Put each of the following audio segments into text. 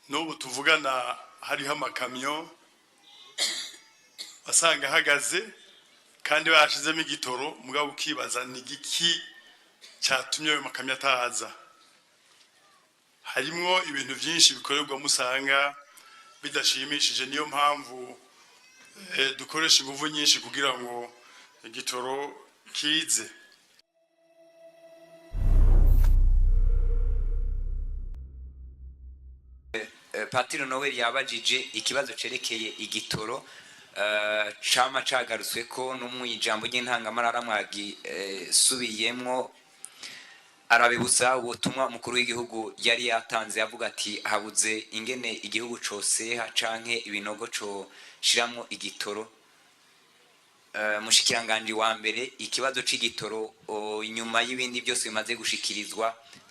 N'ubu tuvugana hariho amakamyo asanga ahagaze kandi bashizemo igitoro, mugabo ukibaza ni igiki cyatumye ayo makamyo ataza. Harimwo ibintu byinshi bikorerwamo usanga bidashimishije, niyo mpamvu dukoresha ingufu nyinshi kugira ngo igitoro kize. Patiri Noel yabajije ikibazo cerekeye igitoro cama cagarutswe ko no mu ijambo ry'intangamarara mwagisubiyemwo, arabibutsa ubutumwa umukuru w'igihugu yari yatanze avuga ati habuze ingene igihugu coseha canke ibinogo coshiramwo igitoro. Mushikiranganji wa mbere, ikibazo c'igitoro inyuma y'ibindi byose bimaze gushikirizwa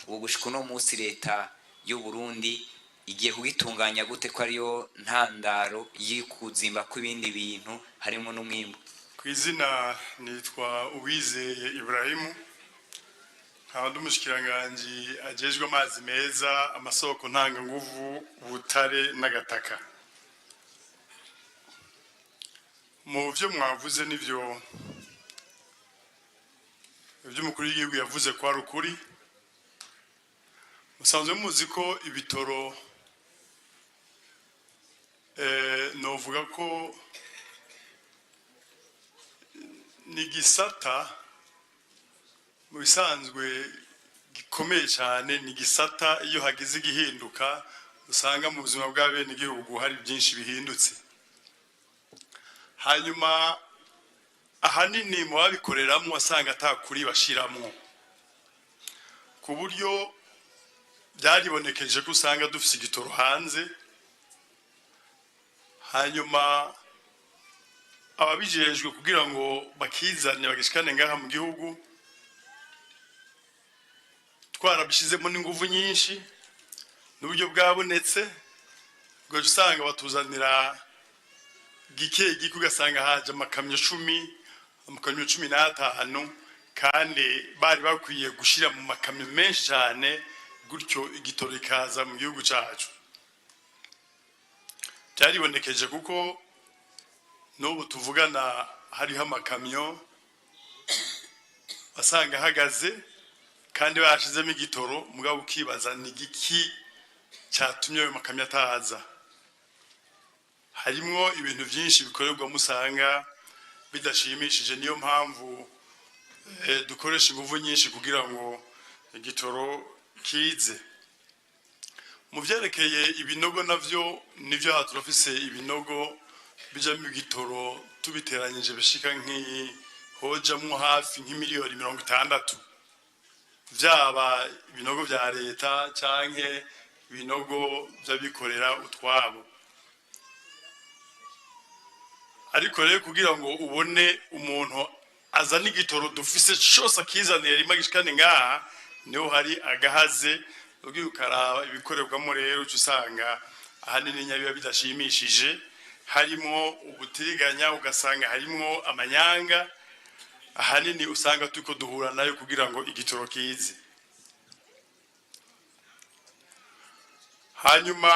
ubu gushika uno munsi, leta y'u Burundi igiye kugitunganya gute ko ariyo ntandaro y'ukuzimba kw'ibindi bintu harimo n'umwimbu? Ku izina nitwa Uwizeye Ibrahimu, nkaba ndi umushikiranganji ajejwe amazi meza, amasoko ntanganguvu, ubutare n'agataka. Mu byo mwavuze n'ivyo ibyo umukuru w'igihugu yavuze ko ari ukuri. Musanzwe muzi ko ibitoro, novuga ko ni igisata mu bisanzwe gikomeye cyane, ni igisata iyo hagize igihinduka usanga mu buzima bw'abenegihugu hari byinshi bihindutse. Hanyuma ahanini mu babikoreramo wasanga atakuri bashiramwo, ku buryo byaribonekeje ko usanga dufise igitoro hanze, hanyuma ababijejwe kugira ngo bakizane bagishikane ngaha mu gihugu twarabishizemo n'inguvu nyinshi n'uburyo bwabonetse, ubwo usanga batuzanira gike gike, ugasanga haje amakamyo 10, amakamyo 15, kandi bari bakwiye gushira mu makamyo menshi cyane, gutyo igitoro kikaza mu gihugu cyacu. Byaribonekeje kuko n'ubu tuvugana hariho amakamyo asanga ahagaze kandi bashizemo igitoro, mugabo ukibaza ni igiki cyatumye ayo makamyo ataza. Harimwo ibintu byinshi bikorerwamo usanga bidashimishije, niyo mpamvu dukoresha ingufu nyinshi kugira ngo igitoro kize. Mu byerekeye ibinogo navyo nivyo, aha turafise ibinogo bijamo igitoro, tubiteranyije bishika hojamwo hafi nk'imiliyoni 60, vyaba ibinogo vya leta canke ibinogo vy'abikorera utwabo. Ariko rero kugira ngo ubone umuntu azana igitoro dufise cose akizanira rimwe agishikane ngaha, niho hari agahaze. Ugiye ukaraba ibikorerwamo rero uca usanga ahanini biba bidashimishije, harimwo ubutiriganya, ugasanga harimwo amanyanga ahanini usanga turiko duhura nayo kugira ngo igitoro kize. Hanyuma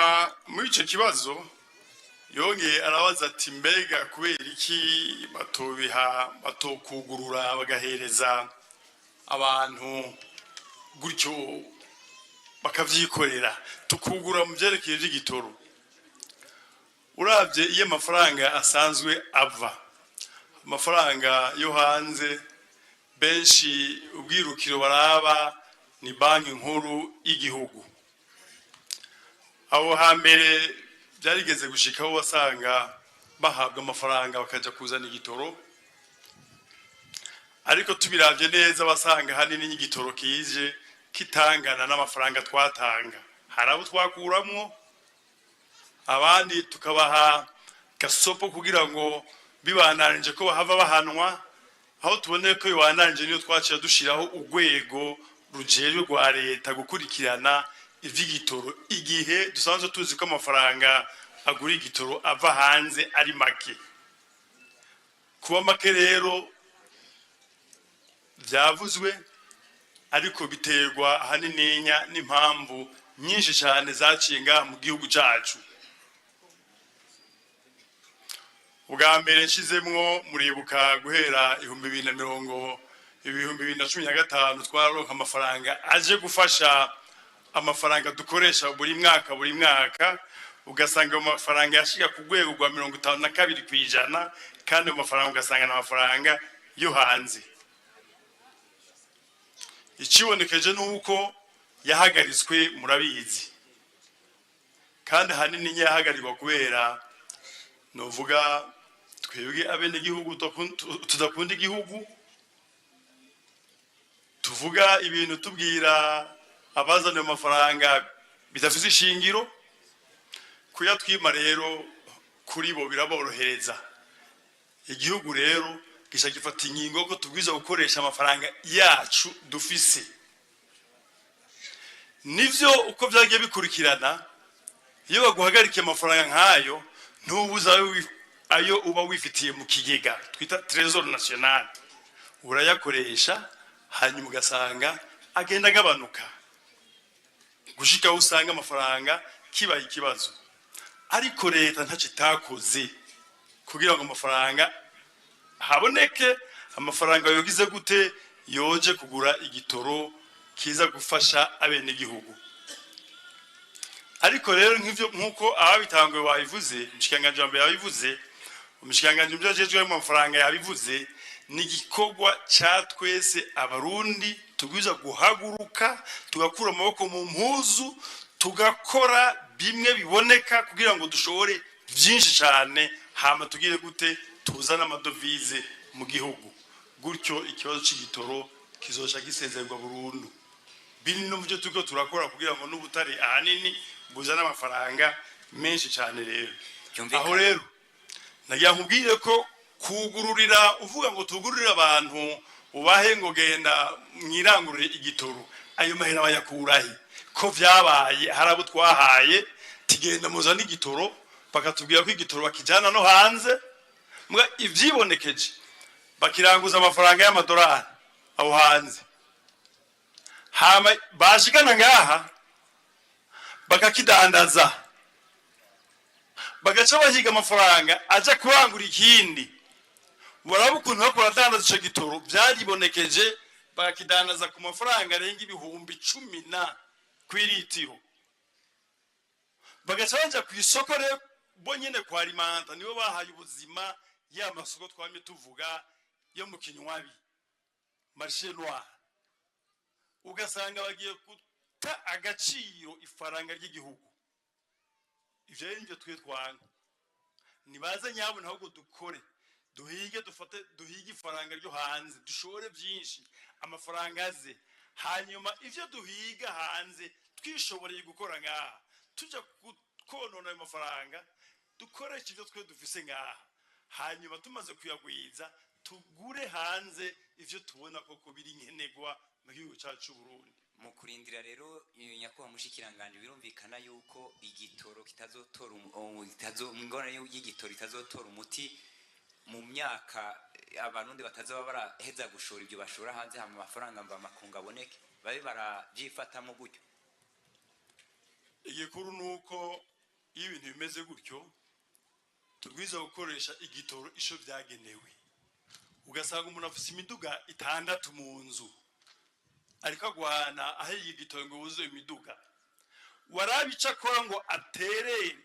muri ico kibazo yongeye arabaza ati mbega kubera iki batobiha, batokugurura bagahereza abantu gutyo bakavyikorera, tukugura mu vyerekeye vy'igitoro? Uravye iyo amafaranga asanzwe ava, amafaranga yo hanze, benshi ubwirukiro baraba ni Banki Nkuru y'igihugu. Aho hambere byarigeze gushikaho wasanga bahabwa amafaranga bakaja kuzana igitoro, ariko tubiravye neza basanga hanini igitoro kije kitangana n'amafaranga twatanga. Hari abo twakuramwo, abandi tukabaha gasopo kugira ngo bibandanije ko bahava bahanwa. Aho tuboneye ko bibandanije niyo twaciye dushiraho urwego rujejwe rwa leta gukurikirana ivy'igitoro, igihe dusanzwe tuzi ko amafaranga agura igitoro ava hanze ari make. Kuba make rero vyavuzwe, ariko biterwa ahanininya n'impamvu Nyinshi cyane zaciye ngaha mu gihugu cyacu. Ubwa mbere nshizemwo, muribuka guhera ibihumbi bibiri na mirongo 2015 twararonka amafaranga aje gufasha amafaranga dukoresha buri mwaka buri mwaka, ugasanga ayo mafaranga yashiga ku rwego rwa 52%, kandi ayo mafaranga ugasanga ni amafaranga yo hanze. Ikibonekeje ni uko yahagaritswe, murabizi, kandi ahanini yahagarikwa kubera novuga twebwe abenegihugu tudakunda igihugu, tuvuga ibintu tubwira abazana ayo mafaranga bidafite ishingiro. Kuyatwima rero kuri bo biraborohereza. Igihugu rero gisha gifata ingingo ko tubwiza gukoresha amafaranga yacu dufise. Nivyo, uko vyagiye bikurikirana, iyo baguhagarikiye amafaranga nk'ayo, ntubuze ayo uba wifitiye mu kigega twita Trésor national, urayakoresha, hanyuma ugasanga agenda agabanuka gushika aho usanga amafaranga kibaye ikibazo. Ariko leta ntacyo itakoze kugira ngo amafaranga haboneke, amafaranga yogize gute, yoje kugura igitoro kiza gufasha abenegihugu. Ariko rero nk'ivyo, nk'uko ababitanguye babivuze, umushikiranganji wa mbere yabivuze, umushikiranganji mu vyo ajejwe mu mafaranga yabivuze, ni igikorwa ca twese Abarundi. Tubwirizwa guhaguruka, tugakura amaboko mu mpuzu, tugakora bimwe biboneka kugira ngo dushobore byinshi cyane, hama tugire gute, tuzane amadovize mu gihugu. Gutyo ikibazo c'igitoro kizoca gisezerwa burundu. Biri no byo turiko turakora kugira ngo n'ubutare ahanini buzane amafaranga menshi cyane rero. Byumvikana. Aho rero nagira nkubwire ko kugururira, uvuga ngo tugururire abantu, ubahe ngo genda mwirangurire igitoro, ayo mahera bayakurahe? Ko vyabaye, hari abo twahaye tigenda muzane igitoro, bakatubwira ko igitoro bakijana no hanze. Mbwa ivyibonekeje, bakiranguza amafaranga y'amadolari aho hanze, hama bashikana ngaha bakakidandaza, bagaca bahiga amafaranga aja kurangura ikindi. Baraba ukuntu bariko baradandaza ico gitoro, vyaribonekeje, bakakidandaza ku mafaranga arenga 10,000 na kw'iritiro, bagaca baja ku isoko rero bo nyene kwa rimanta, nibo bahaye ubuzima ya masoko twamye tuvuga yo mu kinywabi, marché noir. Ugasanga bagiye guta agaciro ifaranga ry'igihugu. Ivyo rero nivyo twe twanga. Nibaze nyabona, ahubwo dukore, duhige, dufate, duhige ifaranga ryo hanze, dushore byinshi, amafaranga aze, hanyuma ivyo duhiga hanze twishoboreye gukora ngaha, tuja konona ayo mafaranga, dukoresha ivyo twe dufise ngaha, hanyuma tumaze kuyagwiza tugure hanze ivyo tubona koko biri nkenerwa mu gihugu cyacu c'u Burundi. Mu kurindira rero, nyakubahwa mushikiranganje, birumvikana yuko igitoro kitazotora ingorane y'igitoro itazotora umuti mu myaka Abarundi batazoba baraheza gushora ibyo bashora hanze, hama amafaranga mva makungu aboneke, babe barabyifatamo gutyo. Igikuru ni uko iyo ibintu bimeze gutyo, tubwiza gukoresha igitoro ico vyagenewe. Ugasanga umuntu afise imiduga itandatu mu nzu, ariko agwana ahiye igitoro ngo wuzuye imiduga. Waraba ico akora ngo aterere,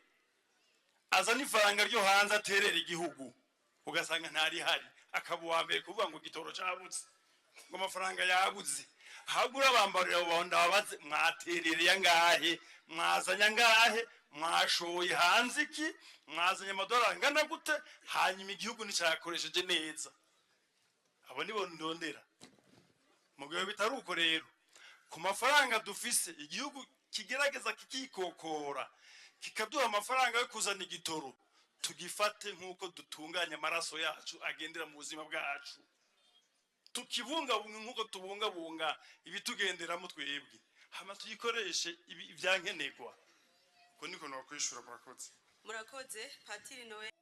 azane ifaranga ryo hanze aterere igihugu, ugasanga ntarihari, akaba uwa mbere kuvuga ngo igitoro cabuze, ngo amafaranga yabuze. Ahubwo urabambarira abo bantu, ndababaze: mwaterereye angahe? Mwazanye angahe? Mwashoye hanze iki? Mwazanye amadolari angana gute? Hanyuma igihugu nticyakoresheje neza. Abo nibo ndondera. Mu gihe bitari uko rero, ku mafaranga dufise, igihugu kigerageza kikikokora, kikaduha amafaranga yo kuzana igitoro, tugifate nk'uko dutunganya amaraso yacu agendera mu buzima bwacu, tukibungabunga nk'uko tubungabunga ibitugenderamo twebwe, hama tuyikoreshe ibyankenerwa. Uko niko nokwishura. Murakoze. Murakoze, Patiri Noel.